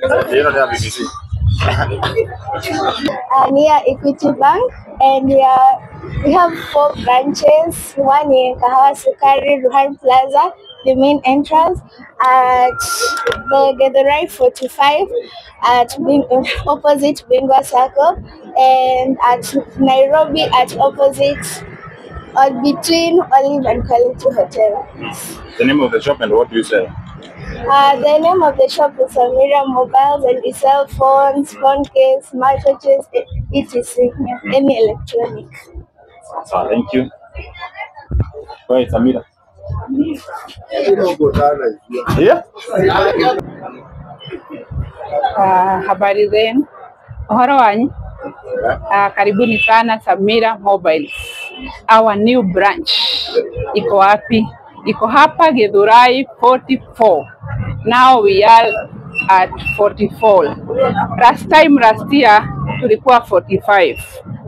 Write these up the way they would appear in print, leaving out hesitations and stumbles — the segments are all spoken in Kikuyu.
Ĩno nĩ ya BBC. Near Equity Bank, and we have four branches. One in Kahawa Sukari, Ruhan Plaza, the main entrance, at the Githurai 45, at opposite Bingwa Circle, and at Nairobi at opposite or between Olive and Quality Hotel. The name of the shop and what do you sell? The name of the shop is Samira Mobiles, and we sell phones, phone case, smartwatches, etc. Yeah, any electronic. Sawa, thank you. Wewe Samira. Yeah? Habari zenu, uhoro wanyu. Karibuni sana Samira Mobiles. Our new branch iko wapi? Iko hapa Githurai 44. Now we are at 44. Last time last year tulikuwa 45.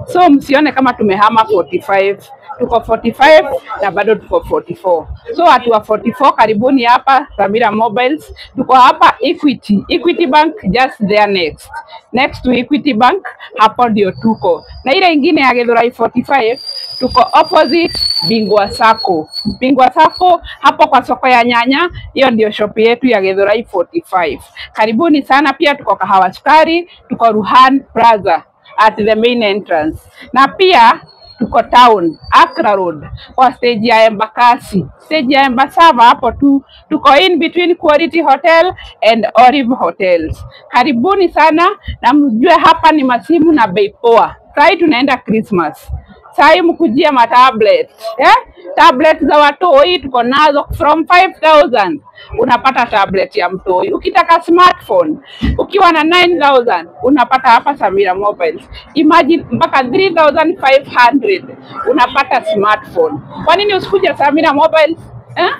So msione kama tumehama 45. Tuko 45 na bado tuko 44. So watu wa 44 karibuni hapa Samira Mobiles. Tuko hapa Equity, Equity Bank just there next. Next to Equity Bank hapo ndio tuko. Na ile ingine ya Githurai 45 tuko opposite Bingwa Sacco. Bingwa Sacco hapo kwa soko ya nyanya, hiyo ndio shop yetu ya Githurai 45. Karibuni sana. Pia tuko Kahawa Sukari, tuko Ruhan Plaza at the main entrance. Na pia tuko town Accra Road kwa stage ya Embakasi, stage ya Embasava hapo tu, tuko in between Quality Hotel and Olive Hotels. Karibuni sana na mjue hapa ni masimu na bei poa. Sasa tunaenda Christmas. Sai mkujia matablet, eh? Tablet za watoi tuko nazo from 5000 unapata tablet ya mtoi. Ukitaka smartphone ukiwa na 9000 unapata hapa Samira Mobiles. Imagine mpaka 3500 unapata smartphone. Kwa nini usikuja Samira Mobiles? Eh?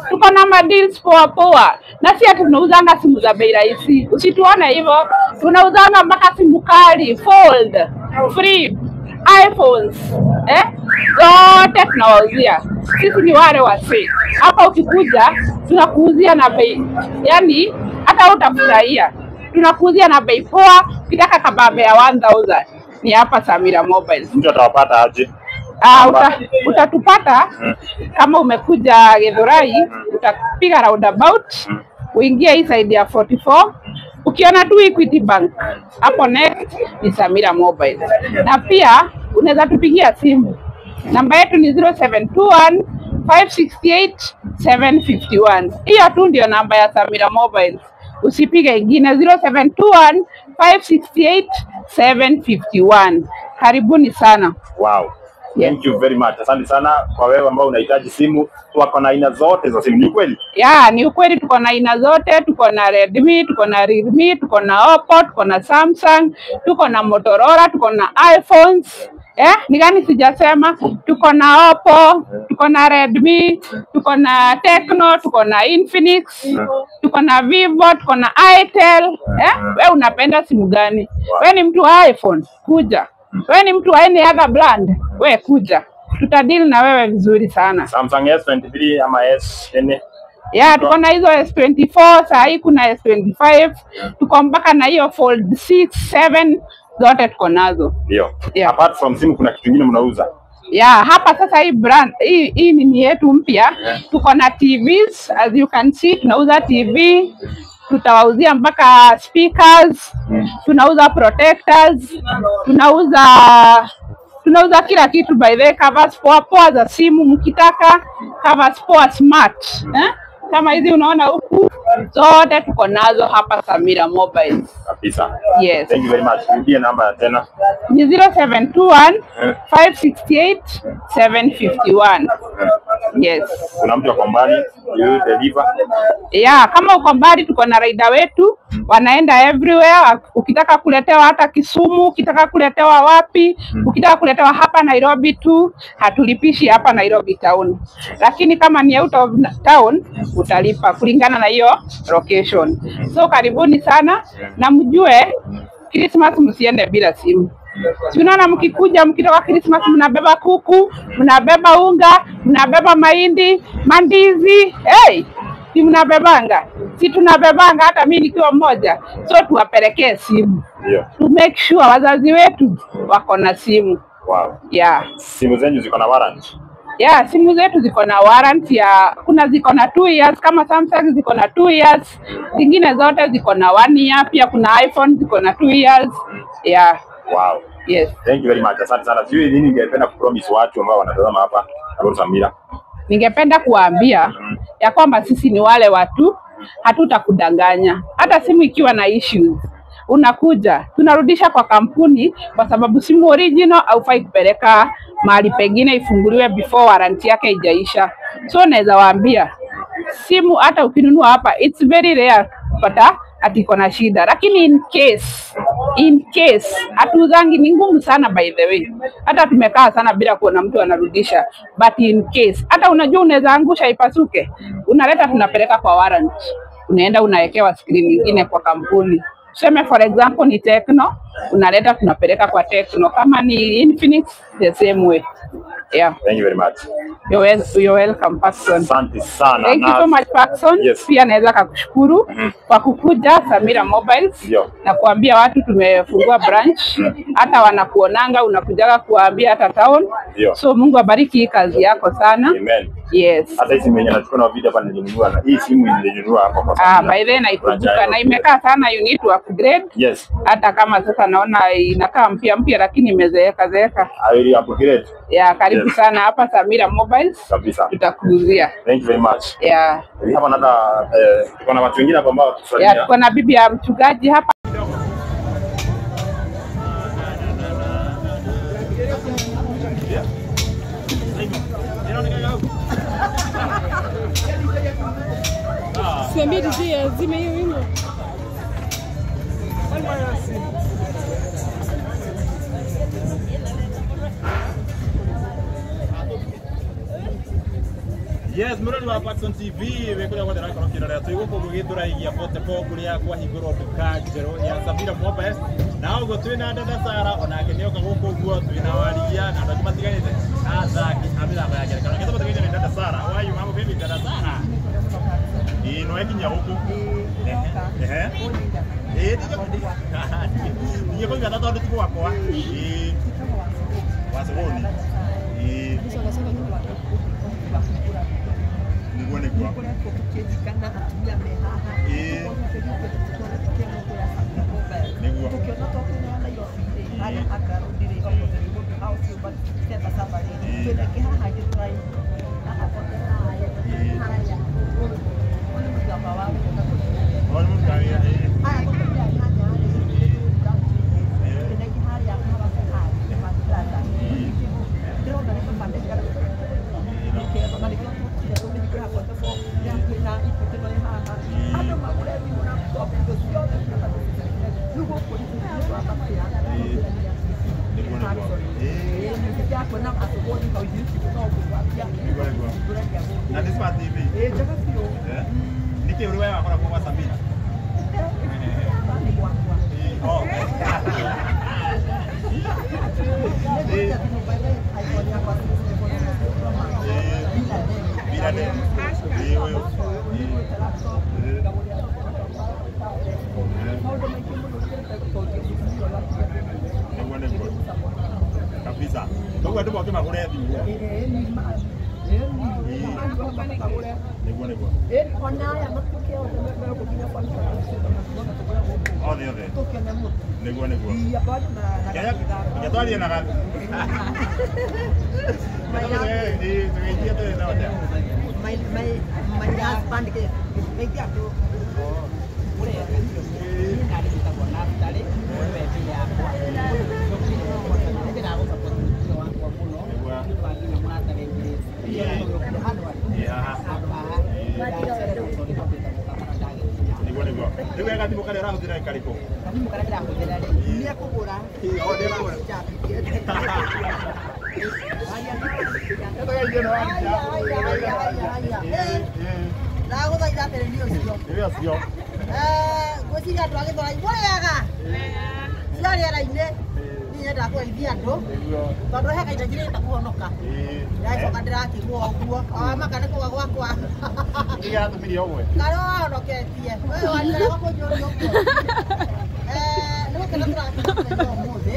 Tuko na madeals poa poa, na si ati tunauzanga simu za bei rahisi. Usituone hivyo, tunauzanga mpaka simu kali, fold, flip, iPhones, eh? Zote tunawauzia. Sisi ni wale wase hapa, ukikuja tunakuuzia na bei, yani hata utafurahia. Tunakuuzia na bei poa. Ukitaka kababe ya 1000 ni hapa Samira Mobiles. Mtu atawapata aje? Utatupata kama umekuja Githurai, utapiga roundabout uingie hii side ya 44. Ukiona tu Equity Bank hapo next ni Samira Mobiles. Na pia unaweza tupigia simu, namba yetu ni 0721 568 751. Hiyo tu ndio namba ya Samira Mobiles, usipige ingine. 0721 568 751. Karibuni sana. Wow. Thank you very much. Asante sana kwa wewe ambao unahitaji simu. Wako na aina zote za simu. Ni kweli? Ya, ni ukweli, tuko na aina zote, tuko na Redmi, tuko na Realme, tuko na Oppo, tuko na Samsung, tuko na Motorola, tuko na iPhones. Eh, ni gani sijasema? Tuko na Oppo, tuko na Redmi, tuko na Tecno, tuko na Infinix, tuko na Vivo, tuko na Itel. Eh, wewe unapenda simu gani? Wewe ni mtu wa iPhone, kuja. Wewe ni mtu wa any other brand, wewe kuja. Tutadeal na wewe vizuri sana. Samsung S23 ama S10. Ya, tuko na hizo S24, saa hii kuna S25, tuko mpaka na hiyo Fold 6, 7 zote tuko nazo. Ndio. Yeah. Apart from simu kuna kitu kingine mnauza? Ya, hapa sasa hii brand hii nini yetu mpya, tuko na TVs, as you can see, tunauza TV, tutawauzia mpaka speakers, tunauza protectors, tunauza kila kitu by the way, covers poa poa za simu mkitaka, covers poa smart, eh? Kama hizi unaona huku zote tuko nazo hapa Samira Mobiles. Kabisa. Yes. Thank you very much. Rudie namba tena. Ni 0721 568 751. Yes. Kuna mtu ako mbali, you deliver. Yeah, kama uko mbali tuko na rider wetu wanaenda everywhere. Ukitaka kuletewa hata Kisumu, ukitaka kuletewa wapi, ukitaka kuletewa hapa Nairobi tu, hatulipishi hapa Nairobi town. Lakini kama ni out of town utalipa kulingana na hiyo location. So karibuni sana na mjue Christmas msiende bila simu. Si unaona mkikuja mkitoka Christmas mnabeba kuku, mnabeba unga, mnabeba mahindi, mandizi. Hey, Si mnabebanga? Si tunabebanga hata mimi nikiwa mmoja. So tuwapelekee simu. Ndio. To make sure wazazi wetu wako na simu. Wow. Yeah. Simu zenyu ziko na warranty? Yeah, simu zetu ziko na warranty ya, kuna ziko na 2 years kama Samsung ziko na 2 years, zingine zote ziko na 1 year, pia kuna iPhone ziko na 2 years. Yeah. Wow. Yes. Thank you very much. Asante sana. Sijui nini ningependa kupromise watu ambao wanatazama hapa about Samira. Ningependa kuwaambia ya kwamba sisi ni wale watu hatutakudanganya. Hata simu ikiwa na issues unakuja tunarudisha kwa kampuni, kwa sababu simu original haufai kupeleka mahali pengine ifunguliwe before warranty yake ijaisha. So naweza waambia simu hata ukinunua hapa it's very rare kupata ati iko na shida, lakini in case hatuuzangi, ni ngumu sana by the way. Hata tumekaa sana bila kuona mtu anarudisha, but in case hata unajua unaweza angusha ipasuke, unaleta tunapeleka kwa warranty, unaenda unawekewa screen nyingine kwa kampuni. Tuseme for example ni Tecno, unaleta tunapeleka kwa Tecno. Kama ni Infinix the same way. Yeah. Thank you very much. You're welcome, Paxson. Asante sana. Thank you so much, Paxson. Yes. Pia naweza kakushukuru kwa kukuja Samira Mobiles Ndio. Na kuambia watu tumefungua branch, hata wanakuonanga unakujaga kuwaambia hata town. Ndio. So Mungu abariki hii kazi yako sana. Amen. Yes. Hata hii simu yenye nachukua na video hapa nilinunua, na hii simu nilinunua hapa kwa Ah, Samira. by then naikumbuka na imekaa sana, you need to upgrade. Yes. Hata kama sasa naona inakaa mpya mpya, lakini imezeeka zeeka. I will upgrade. Yeah, karibu Yes. sana hapa Samira Mobiles. Kabisa. Tutakuuzia. Thank you very much. Yeah. We have another tuko na watu wengine hapa ambao Yeah, tuko na bibi ya mchungaji hapa. Siambie DJ azime hiyo wimbo. Yes, murori wa Paxson TV wä kå rä a guothe rakorwo kä rorera twä gå kå gå gä thå raigia 44 kå rä a kwahingå nduka njerå ya Samira Mobiles, na å guo twä na dada Sara onake nä oka gå kå guo, twä na warigia na andå angä matiganä te athaki a mä thako ya ngerekano. Ngetha matå nä dada Sara wayu mambo vipi dada Sara? Ä no ekinya gå kå ehe ä ndigä kå igata tondå ti gwakwa ä wacogoni ä niguo niguo ä niguo o nä må ruta wä ra ä niguo niguo ä niguo niguo na nä smart TV nä kä å rä we wakoragwo gwa Samira? Ĩ, oh. Bila deni. Ĩ, ũyũ. Ĩ. Nĩguo nĩguo kabisa, koguo andũ moke magũre thimũ. Nĩguo nĩguo othe othe nĩguo nĩguo Kenya twarie na gathi tũgĩikie tũrĩ na ũrĩa. My husband geithia andũ. Nĩguo nĩguo rĩu we gathimũ karĩa ũrahũthĩra nĩ karĩkũ? Nĩekũgũra. O nĩekũgũra. Ndagũthaitha atĩrĩ nĩ ũcio. Nĩ ũcio. Ngwĩciria andũ a Gĩthũrai mũrĩega cia rĩera-inĩ. Niĩ nyendaga kũgeithia andũ tondũ he kahinda njirĩte kũhonoka. Ndacoka ndĩrakĩgwo ũguo. Wamaka nĩ kũgwa gwakwa. Nĩ kĩratũmire ũgwe? Karĩa wahonoketie. We waikaraga kũnjũria ũguo. Nĩ gũkena tũrakena mũthenya wa ũmũthĩ.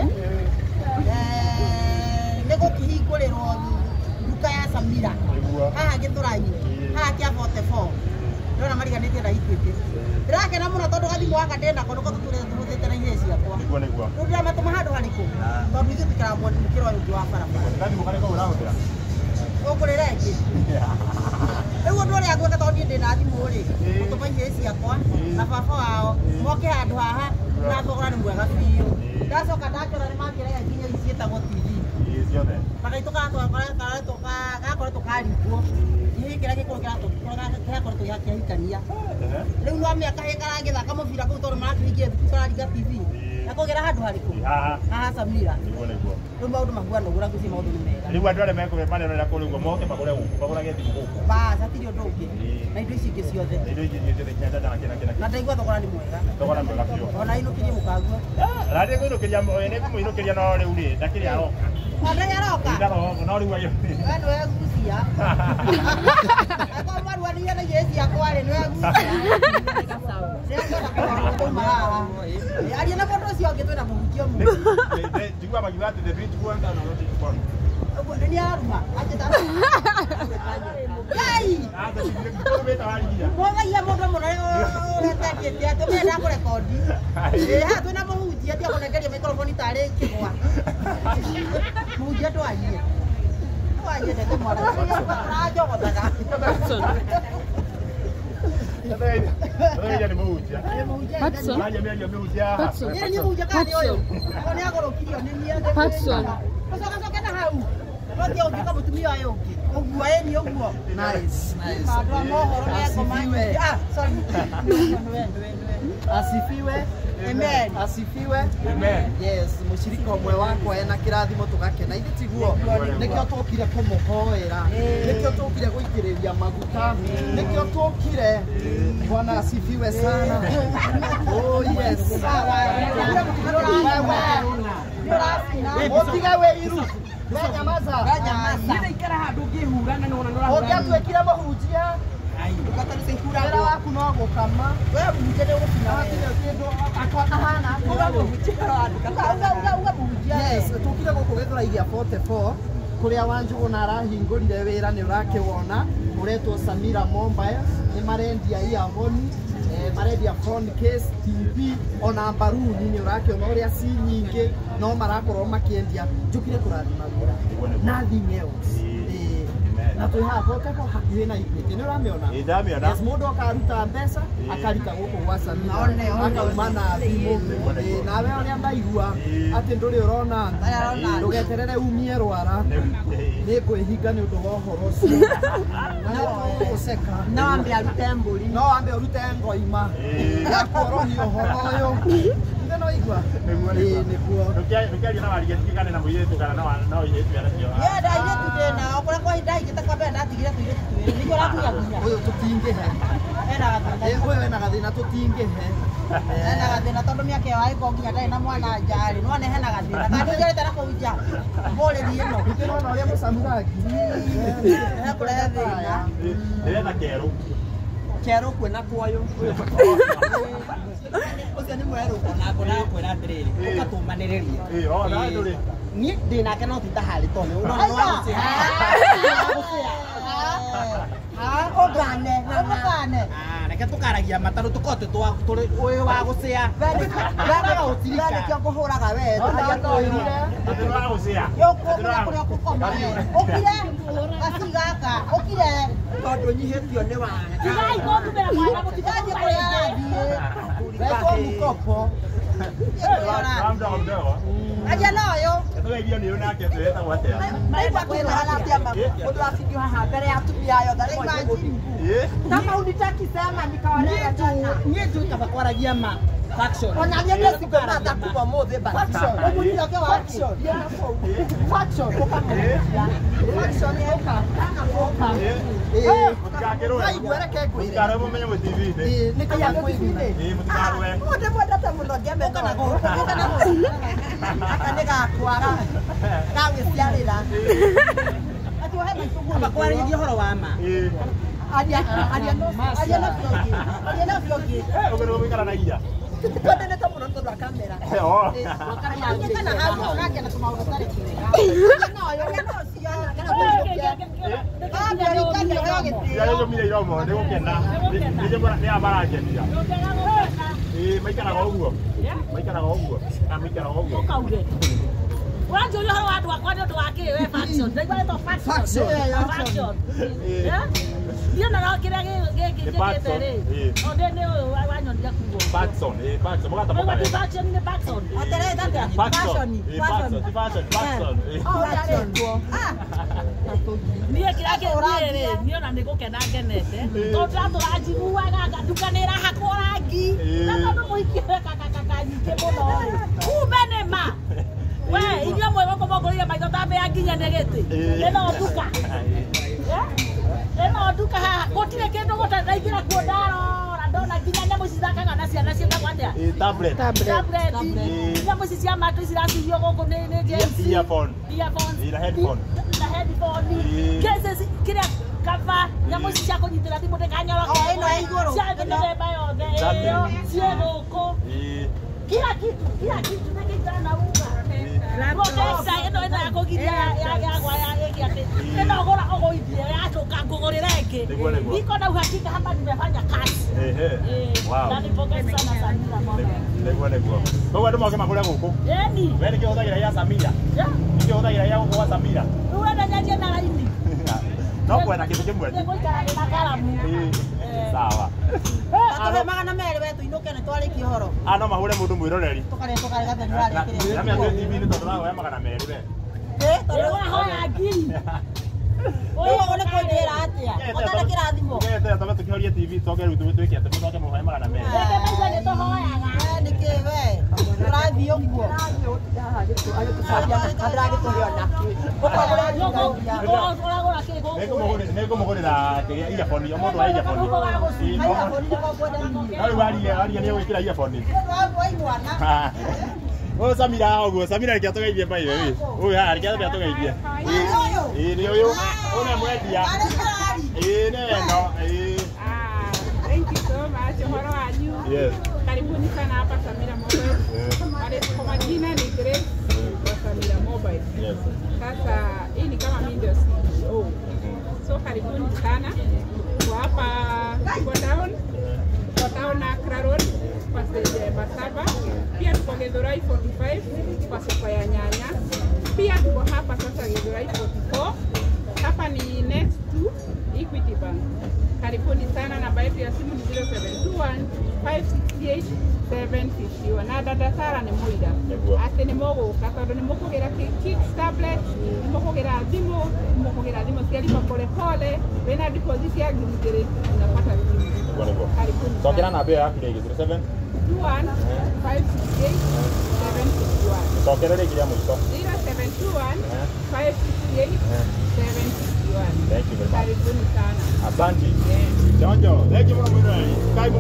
Nĩ gũkĩhingũrĩrwo nduka ya Samira. Haha Gĩthũrai. Haha kĩa 44. Ndĩrona mariganĩtie na Equity. Ndĩrakena mũno tondũ gathimũ gaka ndĩnako nĩko tũtũrĩte tũhũthĩte na ihĩĩ ciakwa. Nĩguo nĩguo. Rĩu ndĩramatũma handũ harĩkũ? Tondũ ithuĩ tũikaraga mũkĩra ũyũ ũngĩ wa barabara. Gathimũ karĩkũ ũrahũthĩra? Ũkũrĩra ĩngĩ. Rĩu ũndũ ũrĩa ngwĩka tondũ niĩ ndĩna thimũ rĩ, gũtũma ihĩĩ ciakwa na baba wao moke handũ haha na thogora nĩ mwega biũ. Ndacoka ndakĩona nĩ makĩrehe nginya ici ciĩtagwo TV. Ciothe. Gaitũ gakoretwo karigwo. Ihĩĩ kĩrĩa gĩkũrũ kĩrakoretwo kĩahikania. Rĩu no mĩaka hĩ karagĩthaka mũbira kũu tondũ marakĩhingia thukuru kararinga TV. Gakũgĩra handũ harĩkũ? Haha Samira. Nĩguo nĩguo. Rĩu maũndũ mahuana ũguo na ngwĩciria maũndũ nĩ mega. Rĩu andũ arĩa mekũrĩa marerorera kũrĩa ũguo moke magũre gũkũ, magũrage thimũ gũkũ. Bas, hatirĩ ũndũ ũngĩ. Na indo ici ingĩ ciothe. Na indo ici ingĩ ciothe nginya data na kĩ na kĩ na kĩ. Na ndaigua thogora nĩ mwega. Thogora mwega biũ. Ona inũkĩrie mũkaguo. Rathiĩ kũinũkĩria, nĩ ngũmũinũkĩria no rĩu rĩ, ndakĩrĩ aroka. Ndarĩ aroka? Ndaroka, no rĩu We nĩwe gucia. Akorwo mwaruanĩire na ihĩĩ ciakwa rĩ, nĩwe gucia. Ndĩrenda kũhoro twauma haha. Aria na mũndũ ũcio ũngĩ twĩna mũhunjia ũmwe. Njiguaga makiuga atĩ the beautiful one are not born. Ũguo nĩ araruma, anjĩta Ngai! Mwogagia mũndũ mũno ũretendete atĩ ũmenya ndakũrekondi. Haha twĩna mũhunjia tiga kũnengeria microphone tarĩ kĩgwa. Mũhunjia ndwarie. Ndwarie ndete mwana. Ũranjogothaga. Nĩ mũhunjia. Patson. Patson. Nĩ mũhunjia kana nĩ ũyũ? Nĩ agũrũkirio nĩ niĩ. Patson. Ũcokacoke na hau. No ti ũngĩka mũtumia ũyũ ũngĩ. Ũguo ĩni ũguo. Nice, nice. Maũndũ a mohoro meko manyu. Ah, sorry. Asifiwe. Amen. Asifiwe. Amen. Yes, mũcirika ũmwe wakwa ena kĩrathimo tũgakena ithe tiguo nĩkĩo tũkire kũmũhoera nĩkĩo tũkire gũitĩrĩria maguta nĩkĩo tũkire. Bwana asifiwe sana. Oh yes. Ũtige wĩiru. Nyamaza. Ikara handũ ũngĩhurana nĩ wona nĩ ũrahurana. Ũngĩatuĩkire mũhunjia wĩra waku no gũkama. We mũhunjia nĩ ũgũcina. Hatirĩ kĩndũ ahana. Uga mũhunjia uga mũhunjia. Yes, tũkire gũkũ Gĩthũrai gĩa 44 kũrĩa Wanjũgũna arahingũrire wĩra nĩ ũrakĩwona ũretwo Samira Mobiles. Nĩ marendia earphone, marendia phone case, TV ona mbaruni nĩ ũrakĩona ũrĩa ci nyingĩ no marakorwo makĩendia. Njũkire kũrathima wĩra. Nothing else. Na twĩ haha 44 hakuhĩ na Equity nĩ ũramĩona? Ndamĩona. Yes, mũndũ akaruta mbeca akarika gũkũ gwa Samira akauma na thimũ. Nawe ũrĩa ndaigua atĩ ndũrĩ ũrona ndũgeterere umie rwara nĩ ngwĩhinga nĩ ũndũ wa ũhoro ũcio. Na nĩ tũgũceka. No wambe arute mbũri. No wambe ũrute ngoima ya kuorohia ũhoro ũyũ. Ithe no igua? Nĩguo nĩguo. Ndũkĩaria na warigĩtiki kana na mũirĩtu kana no airĩtu acio. Niĩ nda airĩtu ndĩnao kũrĩa kwa ndaigĩte kwa mbere ndatigire tũirĩtu twĩrĩ nĩguo ũrakunyakunya. Ũyũ tũtingĩhe. Ena gathĩna. Ũyũ ena gathĩna tũtingĩhe. Hena gathĩna tondũ mĩaka ĩyo agĩkorwo nginya ndarĩ na mwana nja rĩ, nĩwona hena gathĩna. Kana ndũnjarĩte na kũu nja mbũrĩri ĩno. Nĩndĩrona ũrĩa mũcamu rangi. Hekũrehe thĩna. Ndĩretha kerũ. Kerũ kwĩna kwayũ. Ũcio nĩ mwerũ onako ndakwĩra atĩrĩrĩ, ũgatũmanĩrĩria. Niĩ ndĩnake no ti ta harĩ tondũ nĩ ũrona nĩ wagũcĩa. Ũngane, ũmũkane. Reke tũkaragia matarũ tũkorwo tũrĩ ũyũ wa gũcĩa. We nĩkĩo ngũhũraga we. Ũkũrĩa kũrĩa ũkũkoma we. Ũkire gaci gaka, ũkire. Tondũ nyihĩtio nĩ wa. Tigai gũthumĩra mwana mũtigathiĩ kũrĩa arathiĩ. Wetwo mũkopo. Aria na ũyũ. Tũgeithio nĩ ũyũ nake twĩtagwo atĩa? Mũndũ wa video haha mbere ya atumia aya othe rĩu. Kama unitaki sema nikawalela tena. Niĩ njũĩ kaba kwaragia ma. Faction. Ona niĩ ndĩcingũmatha kuma ũmũthĩ but ũmũthĩ ũke wa faction. Faction ũka. Faction ũka. Ũka. Mũtikakĩrũe. Waigua reke ngwĩre. Mũtikarũe mũmenye mwĩ TV-inĩ. Ĩĩ, nĩ kaba kwĩguna. Ĩĩ, mũtikarũe. Mũndũ mwendete mũno ngĩamenya ũka na gũkũ. Aka nĩ gakwa gagwĩciarĩra. Amba kwarĩria ũhoro wa ma. Ĩĩ. Aria aria aria na biogi. Aria na biogi. Ũguo nĩguo mũikaranagia. Twendete mũno nĩ tondũ wa kamera. Oh. Kana hau ũrakia na tũmaũndũ tarĩ twega. No, yo no cio. Kana Ira yũmire iromo nĩ gũkena. Nĩ aya marangenia. Ĩĩ, maikaraga ũguo. Maikaraga ũguo. Na maikaraga ũguo. Ũkauge. Ũranjũria ũhoro wa andũ akwa nĩ ũndũ wa kĩ we faction. Ndaigua rĩtwa faction. Faction. Niĩ ona no kĩrĩa gĩkĩte rĩ. O nĩ ũyũ wanyonire kuo. Faction, ĩĩ, faction. Mũgatamũka Ũguo ti wega. faction nĩ faction. Faction. Ĩĩ, faction. Ti fashion, faction. Ĩĩ. Niĩ kĩrĩa kĩniĩ rĩ, niĩ ona nĩ gũkena ngenete. Tondũ ndĩratũra njiguaga nduka nĩ ĩrahakwo rangi. Na tondũ mũhiki kaka nyingĩ mũno rĩ. Kumbe nĩ ma. We, inyuĩ mwĩ gũkũ mũngũrĩire maitho ta mbĩa nginya nĩ gĩtĩ. Ĩno nduka. Ĩno nduka haha gũtirĩ kĩndũ gũtarĩ ndaingĩra kuo ndarora ndona nginya nyamũ ici ithakaga na ciana ciĩtagwo atĩa? Ĩĩ, tablet. Tablet. Nyamũ ici cia matũ ici iracurio gũkũ nĩ Gen Z. Earphone. Earphones. Ĩĩ, na headphone. Na headphone. Ĩĩ. Cases kĩrĩa cover nyamũ ici cia kũnyitĩra thimũ ndĩkanyoroke. O, ĩno ya igũrũ. Cia mĩthemba yothe Exactly. ĩyo ciĩ gũkũ. Ĩĩ. Kila kitu, kila kitu nĩkĩitana uga. Protector ĩno ĩno ya kũgiria yagwa ya ĩngĩ atĩ ĩno gũra ũgũithie yacoka ngũgũrĩre ĩngĩ. Nĩguo, nĩguo. Niko na uhakika hapa nimefanya kazi. Ehe. Wow. Na nipongeze sana Samira Mobile. Nĩguo, nĩguo. Koguo andũ moke magũre gũkũ. Ĩni. We nĩkĩo ũhũthagĩra ya Samira. Yeah. Nĩkĩo ũhũthagĩra ya gũkũ gwa Samira. Rĩu wenda nyanjie na raini. No kwenda kĩndũ kĩmwe tu. Nĩngũikara ndĩ na karamu. Ĩĩ. Sawa. Tũhe 200 we tũinũke nĩ twarĩkia ũhoro. Ah, no mahũre mũndũ mwĩroreri. Tũkarĩa tũkarĩa gathe nĩ ũrarĩkĩrĩria. Na mĩa TV-inĩ tondũ ũrahoya 200 we. Ĩĩ, tondũ Ũrahoya ngiri. rĩu ũguo nĩ kũnjĩra atĩa? Ũtarĩ kĩrathimo. Ũgeterera twambe tũkĩhorie TV tũcoke rĩu twĩke atĩ mũcoke mũhoe 200. Rĩngĩ maigua nĩ tũhoyaga. We nĩkĩ we? Ũrathiĩ ũguo. Ũragũra kĩ gũkũ? Nĩngũmũgũrĩra kĩrĩa earphone, o mũndũ wa earphone. Ĩĩ, no rĩu aria nĩ egwĩkĩra earphone. Ũyũ Samira ũguo, Samira reke atũgeithie by the way. Ũyũ haha reke ambe atũgeithie. Ĩĩ, nĩ ũyũ. Ũyũ nĩwe mwendia. Ĩĩ, nĩwe ĩno. Ĩĩ. Thank you so much. Ũhoro wanyu. Yes. Karibuni sana hapa Samira Mobile. Kwa majina ni Grace wa Samira Mobile. Yes. Sasa hii ni kama mimi ndio CEO. So karibuni sana. Kwa hapa tuko town, tuko town Accra Road kwa stage ya Basaba. Pia tuko Githurai 45 kwa soko ya nyanya. Pia tuko hapa sasa Githurai 44. Hapa ni next to Equity Bank. Karibuni sana, namba yetu ya simu ni 0721 568 751. Na dada Sara nĩ mũira Nĩguo. atĩ nĩ mũgũka tondũ nĩ mũkũgĩra kids tablet, nĩ mũkũgĩra thimũ, nĩ mũkũgĩra thimũ cia lipa pole pole, wĩna deposit ya 2,000 unapata simu. Nĩguo, nĩguo. Karibuni Cokera sana. namba ĩyo yaku rĩngĩ 07 21 568 751. Cokera rĩngĩ rĩa mũico. 0721 568 751. Thank you very much. Karibuni sana. Asante. Chonjo. Thank you mũno mwĩroreri. Kai.